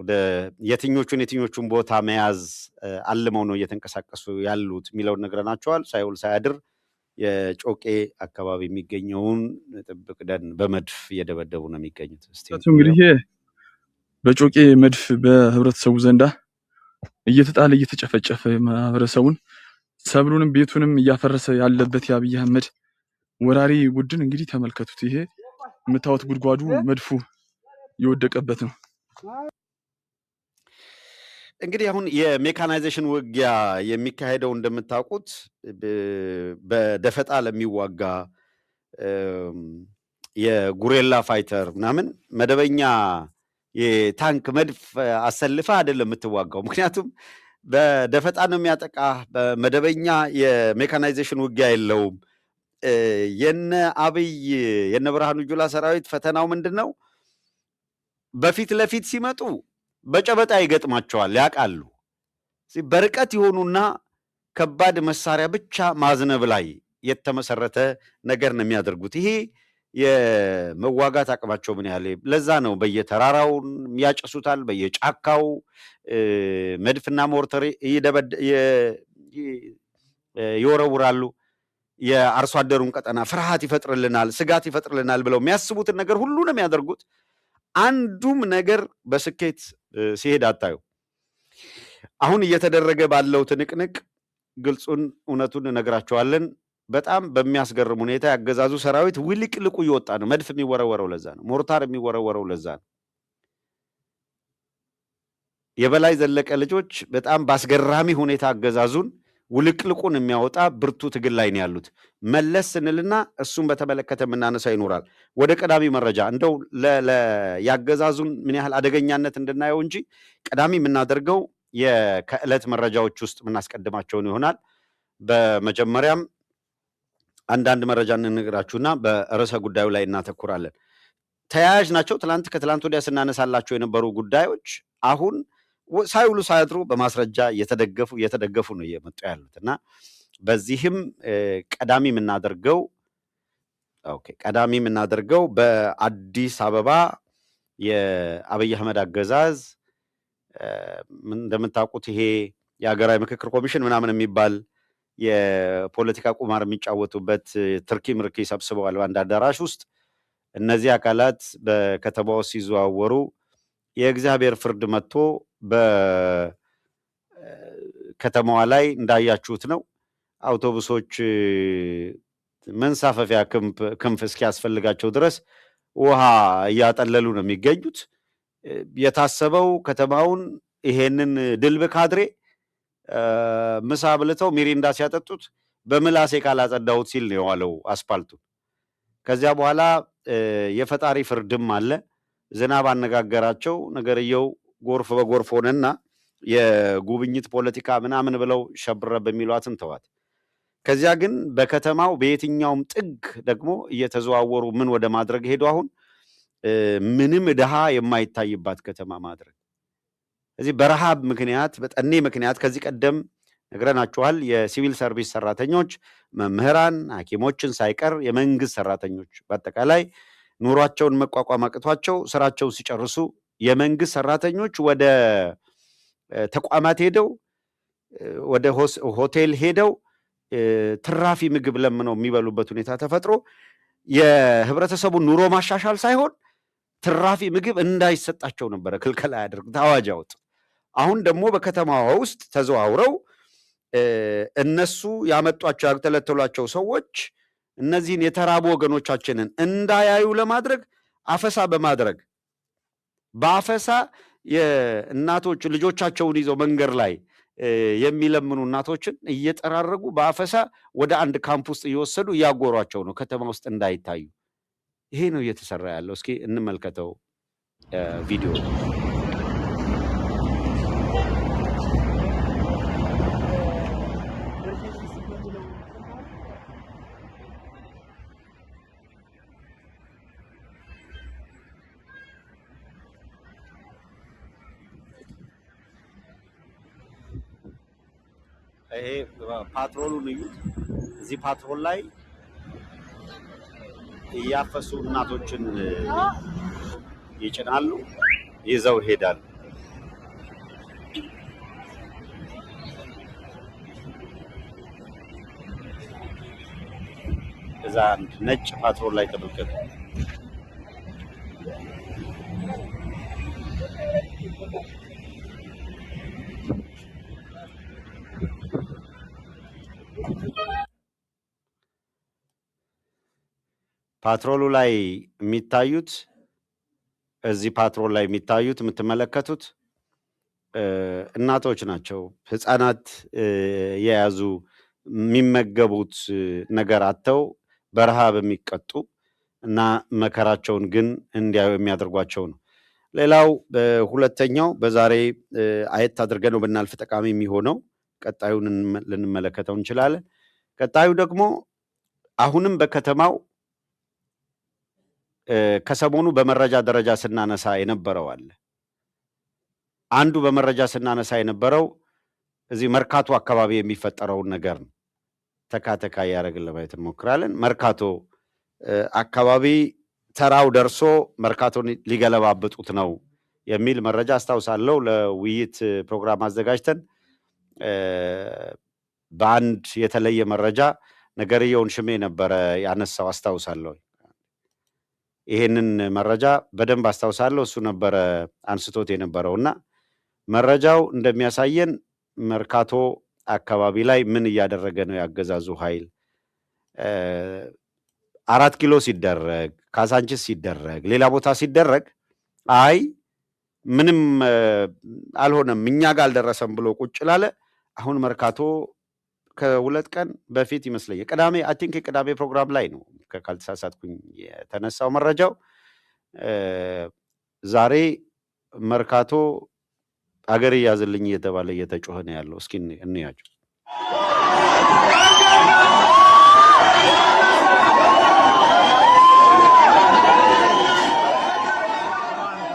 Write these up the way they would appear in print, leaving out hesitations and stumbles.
ወደ የትኞቹን ቦታ መያዝ አልመው ነው እየተንቀሳቀሱ ያሉት የሚለውን ነግረናቸዋል። ሳይውል ሳያድር የጮቄ አካባቢ የሚገኘውን ጥብቅ ደን በመድፍ እየደበደቡ ነው የሚገኙት። እስቲ እንግዲህ በጮቄ መድፍ በህብረተሰቡ ዘንዳ እየተጣለ እየተጨፈጨፈ ማህበረሰቡን ሰብሉንም ቤቱንም እያፈረሰ ያለበት የአብይ አህመድ ወራሪ ቡድን እንግዲህ ተመልከቱት። ይሄ የምታዩት ጉድጓዱ መድፉ የወደቀበት ነው። እንግዲህ አሁን የሜካናይዜሽን ውጊያ የሚካሄደው እንደምታውቁት በደፈጣ ለሚዋጋ የ guerrilla fighter ምናምን መደበኛ የታንክ መድፍ አሰልፈ አይደለም የምትዋጋው። ምክንያቱም በደፈጣ ነው የሚያጠቃ። በመደበኛ የሜካናይዜሽን ውጊያ የለውም። የነ አብይ የነ ብርሃኑ ጁላ ሰራዊት ፈተናው ምንድን ነው? በፊት ለፊት ሲመጡ በጨበጣ ይገጥማቸዋል፣ ያውቃሉ። በርቀት የሆኑና ከባድ መሳሪያ ብቻ ማዝነብ ላይ የተመሰረተ ነገር ነው የሚያደርጉት። ይሄ የመዋጋት አቅማቸው ምን ያህል፣ ለዛ ነው በየተራራው ያጨሱታል፣ በየጫካው መድፍና ሞርተር ይወረውራሉ። የአርሶ አደሩን ቀጠና ፍርሃት ይፈጥርልናል፣ ስጋት ይፈጥርልናል ብለው የሚያስቡትን ነገር ሁሉ ነው የሚያደርጉት። አንዱም ነገር በስኬት ሲሄድ አታዩ። አሁን እየተደረገ ባለው ትንቅንቅ ግልጹን እውነቱን እነግራቸዋለን። በጣም በሚያስገርም ሁኔታ ያገዛዙ ሰራዊት ውልቅልቁ እየወጣ ነው። መድፍ የሚወረወረው ለዛ ነው። ሞርታር የሚወረወረው ለዛ ነው። የበላይ ዘለቀ ልጆች በጣም በአስገራሚ ሁኔታ አገዛዙን ውልቅልቁን የሚያወጣ ብርቱ ትግል ላይ ነው ያሉት። መለስ ስንልና እሱን በተመለከተ የምናነሳ ይኖራል። ወደ ቀዳሚ መረጃ እንደው ያገዛዙን ምን ያህል አደገኛነት እንድናየው እንጂ ቀዳሚ የምናደርገው ከዕለት መረጃዎች ውስጥ የምናስቀድማቸውን ይሆናል። በመጀመሪያም አንዳንድ መረጃ እንነግራችሁና በርዕሰ ጉዳዩ ላይ እናተኩራለን። ተያያዥ ናቸው። ትላንት ከትላንት ወዲያ ስናነሳላቸው የነበሩ ጉዳዮች አሁን ሳይውሉ ሳያድሩ በማስረጃ እየተደገፉ እየተደገፉ ነው እየመጡ ያሉት እና በዚህም ቀዳሚ የምናደርገው okay ቀዳሚ የምናደርገው በአዲስ አበባ የአብይ አህመድ አገዛዝ እንደምታውቁት ይሄ የሀገራዊ ምክክር ኮሚሽን ምናምን የሚባል የፖለቲካ ቁማር የሚጫወቱበት ትርኪ ምርኪ ሰብስበዋል በአንድ አዳራሽ ውስጥ። እነዚህ አካላት በከተማ ውስጥ ሲዘዋወሩ የእግዚአብሔር ፍርድ መጥቶ በከተማዋ ላይ እንዳያችሁት ነው። አውቶቡሶች መንሳፈፊያ ክንፍ እስኪያስፈልጋቸው ድረስ ውሃ እያጠለሉ ነው የሚገኙት። የታሰበው ከተማውን ይሄንን ድልብ ካድሬ ምሳ አብልተው ሚሪንዳ ሲያጠጡት በምላሴ ካላጸዳሁት ሲል ነው የዋለው አስፓልቱ። ከዚያ በኋላ የፈጣሪ ፍርድም አለ። ዝናብ አነጋገራቸው። ነገርየው ጎርፍ በጎርፍ ሆነና የጉብኝት ፖለቲካ ምናምን ብለው ሸብረ በሚሏትን ተዋት። ከዚያ ግን በከተማው በየትኛውም ጥግ ደግሞ እየተዘዋወሩ ምን ወደ ማድረግ ሄዱ። አሁን ምንም ድሃ የማይታይባት ከተማ ማድረግ። እዚህ በረሃብ ምክንያት በጠኔ ምክንያት ከዚህ ቀደም ነግረናችኋል። የሲቪል ሰርቪስ ሰራተኞች፣ መምህራን፣ ሐኪሞችን ሳይቀር የመንግስት ሰራተኞች በአጠቃላይ ኑሯቸውን መቋቋም አቅቷቸው ስራቸውን ሲጨርሱ የመንግስት ሰራተኞች ወደ ተቋማት ሄደው ወደ ሆቴል ሄደው ትራፊ ምግብ ለምነው የሚበሉበት ሁኔታ ተፈጥሮ የህብረተሰቡን ኑሮ ማሻሻል ሳይሆን ትራፊ ምግብ እንዳይሰጣቸው ነበረ ክልከላ ያደርጉት አዋጅ ያወጡት። አሁን ደግሞ በከተማዋ ውስጥ ተዘዋውረው እነሱ ያመጧቸው ያግተለተሏቸው ሰዎች እነዚህን የተራቡ ወገኖቻችንን እንዳያዩ ለማድረግ አፈሳ በማድረግ በአፈሳ የእናቶች ልጆቻቸውን ይዘው መንገድ ላይ የሚለምኑ እናቶችን እየጠራረጉ በአፈሳ ወደ አንድ ካምፕ ውስጥ እየወሰዱ እያጎሯቸው ነው፣ ከተማ ውስጥ እንዳይታዩ። ይሄ ነው እየተሰራ ያለው። እስኪ እንመልከተው ቪዲዮ። ይሄ ፓትሮሉን እዩት። እዚህ ፓትሮል ላይ እያፈሱ እናቶችን ይጭናሉ፣ ይዘው ይሄዳሉ። እዛ አንድ ነጭ ፓትሮል ላይ ተመልከቱ። ፓትሮሉ ላይ የሚታዩት፣ እዚህ ፓትሮል ላይ የሚታዩት የምትመለከቱት እናቶች ናቸው። ህፃናት የያዙ፣ የሚመገቡት ነገር አጥተው በረሃብ የሚቀጡ እና መከራቸውን ግን እንዲያዩ የሚያደርጓቸው ነው። ሌላው ሁለተኛው በዛሬ አየት አድርገን ነው ብናልፍ ጠቃሚ የሚሆነው፣ ቀጣዩን ልንመለከተው እንችላለን። ቀጣዩ ደግሞ አሁንም በከተማው ከሰሞኑ በመረጃ ደረጃ ስናነሳ የነበረው አለ። አንዱ በመረጃ ስናነሳ የነበረው እዚህ መርካቶ አካባቢ የሚፈጠረውን ነገር ነው። ተካ ተካ እያደረግን ለማየት እንሞክራለን። መርካቶ አካባቢ ተራው ደርሶ መርካቶን ሊገለባብጡት ነው የሚል መረጃ አስታውሳለሁ። ለውይይት ፕሮግራም አዘጋጅተን በአንድ የተለየ መረጃ ነገርየውን ሽሜ ነበረ ያነሳው፣ አስታውሳለሁ። ይሄንን መረጃ በደንብ አስታውሳለሁ። እሱ ነበረ አንስቶት የነበረው። እና መረጃው እንደሚያሳየን መርካቶ አካባቢ ላይ ምን እያደረገ ነው ያገዛዙ ኃይል? 4 ኪሎ ሲደረግ፣ ካሳንችስ ሲደረግ፣ ሌላ ቦታ ሲደረግ አይ ምንም አልሆነም፣ እኛ ጋር አልደረሰም ብሎ ቁጭ ላለ፣ አሁን መርካቶ ከ2 ቀን በፊት ይመስለኛል፣ ቅዳሜ፣ I think የቅዳሜ ፕሮግራም ላይ ነው ካልተሳሳትኩኝ የተነሳው መረጃው። ዛሬ መርካቶ አገር እያዝልኝ እየተባለ እየተጮኸ ነው ያለው። እስኪ እንያቸው።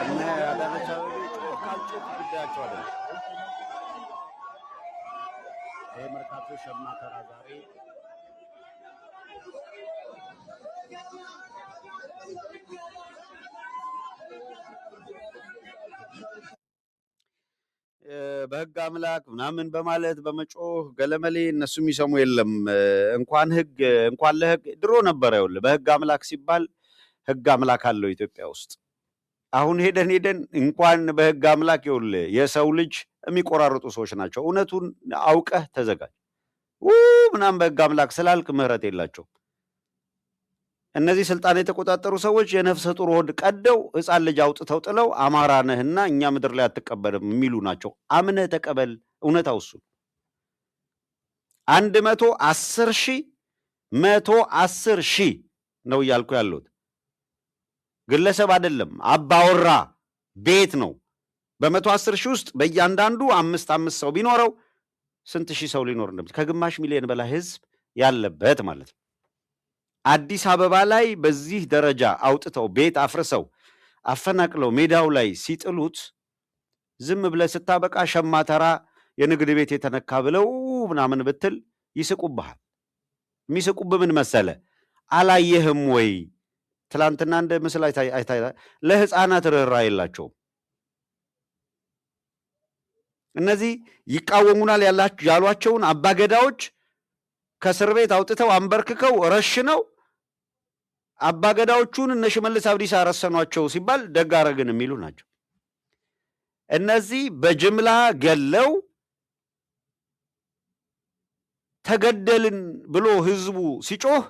እነ አዳነች አቤቤ ጮህ ካልጮህ ጉዳያቸው አይደለም። ይሄ መርካቶ ሸማ ተራ ዛሬ በህግ አምላክ ምናምን በማለት በመጮህ ገለመሌ እነሱ የሚሰሙ የለም። እንኳን ህግ፣ እንኳን ለህግ ድሮ ነበረ። ይኸውልህ፣ በህግ አምላክ ሲባል ህግ አምላክ አለው ኢትዮጵያ ውስጥ። አሁን ሄደን ሄደን እንኳን በህግ አምላክ፣ ይኸውልህ፣ የሰው ልጅ የሚቆራርጡ ሰዎች ናቸው። እውነቱን አውቀህ ተዘጋጅ። ው ምናምን በህግ አምላክ ስላልክ ምህረት የላቸውም። እነዚህ ስልጣን የተቆጣጠሩ ሰዎች የነፍሰ ጡር ሆድ ቀደው ህፃን ልጅ አውጥተው ጥለው አማራ ነህና እኛ ምድር ላይ አትቀበልም የሚሉ ናቸው። አምነህ ተቀበል። እውነታው እሱ 110,000፣ 110,000 ነው እያልኩ ያለሁት። ግለሰብ አይደለም፣ አባወራ ቤት ነው። በ110,000 ውስጥ በእያንዳንዱ አምስት አምስት ሰው ቢኖረው ስንት ሺህ ሰው ሊኖር እንደሚችል፣ ከግማሽ ሚሊዮን በላይ ህዝብ ያለበት ማለት ነው። አዲስ አበባ ላይ በዚህ ደረጃ አውጥተው ቤት አፍርሰው አፈናቅለው ሜዳው ላይ ሲጥሉት ዝም ብለህ ስታበቃ ሸማተራ የንግድ ቤት የተነካ ብለው ምናምን ብትል ይስቁብሃል። የሚስቁብህ ምን መሰለ? አላየህም ወይ? ትላንትና እንደ ምስል አይታ ለህፃናት ርኅራኄ የላቸውም። እነዚህ ይቃወሙናል ያሏቸውን አባገዳዎች ከእስር ቤት አውጥተው አንበርክከው ረሽነው አባገዳዎቹን እነ ሽመልስ አብዲሳ ረሰኗቸው ሲባል ደግ አረግን የሚሉ ናቸው። እነዚህ በጅምላ ገለው ተገደልን ብሎ ህዝቡ ሲጮህ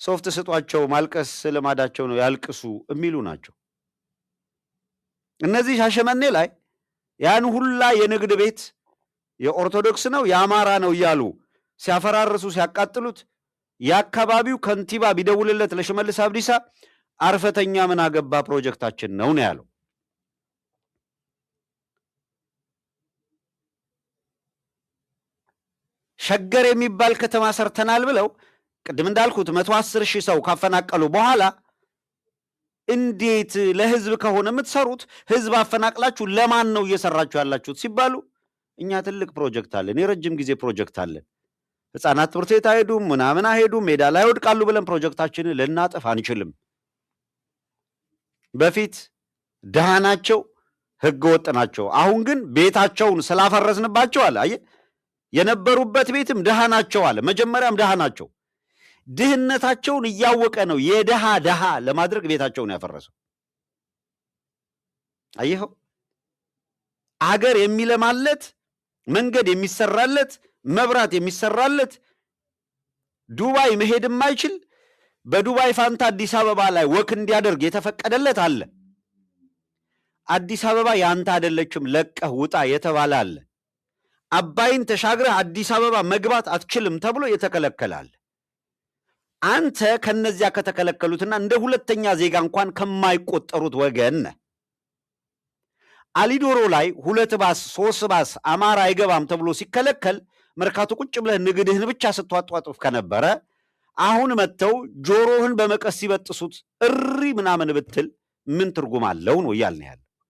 ሶፍት ስጧቸው፣ ማልቀስ ልማዳቸው ነው፣ ያልቅሱ የሚሉ ናቸው። እነዚህ ሻሸመኔ ላይ ያን ሁላ የንግድ ቤት የኦርቶዶክስ ነው የአማራ ነው እያሉ ሲያፈራርሱ ሲያቃጥሉት የአካባቢው ከንቲባ ቢደውልለት ለሽመልስ አብዲሳ አርፈተኛ ምን አገባ፣ ፕሮጀክታችን ነው ነው ያለው። ሸገር የሚባል ከተማ ሰርተናል ብለው ቅድም እንዳልኩት 110,000 ሰው ካፈናቀሉ በኋላ እንዴት ለህዝብ ከሆነ የምትሰሩት ህዝብ አፈናቅላችሁ ለማን ነው እየሰራችሁ ያላችሁት ሲባሉ እኛ ትልቅ ፕሮጀክት አለን፣ የረጅም ጊዜ ፕሮጀክት አለን። ህፃናት ትምህርት ቤት አይሄዱም፣ ምናምን አይሄዱም፣ ሜዳ ላይ ይወድቃሉ ብለን ፕሮጀክታችንን ልናጠፍ አንችልም። በፊት ድሃ ናቸው፣ ህገ ወጥ ናቸው። አሁን ግን ቤታቸውን ስላፈረስንባቸው አለ። አየህ፣ የነበሩበት ቤትም ድሃ ናቸው አለ። መጀመሪያም ድሃ ናቸው። ድህነታቸውን እያወቀ ነው የድሃ ድሃ ለማድረግ ቤታቸውን ያፈረሰው። አየኸው? አገር የሚለማለት፣ መንገድ የሚሰራለት፣ መብራት የሚሰራለት፣ ዱባይ መሄድ የማይችል በዱባይ ፋንታ አዲስ አበባ ላይ walk እንዲያደርግ የተፈቀደለት አለ። አዲስ አበባ ያንተ አይደለችም፣ ለቀህ ውጣ የተባለ አለ። አባይን ተሻግረህ አዲስ አበባ መግባት አትችልም ተብሎ የተከለከለ አለ። አንተ ከነዚያ ከተከለከሉትና እንደ ሁለተኛ ዜጋ እንኳን ከማይቆጠሩት ወገን ነህ። አሊዶሮ ላይ 2 ባስ 3 ባስ አማራ አይገባም ተብሎ ሲከለከል መርካቶ ቁጭ ብለህ ንግድህን ብቻ ስትዋጧጡፍ ከነበረ አሁን መጥተው ጆሮህን በመቀስ ሲበጥሱት እሪ ምናምን ብትል ምን ትርጉም አለው ነው እያልን ያለው።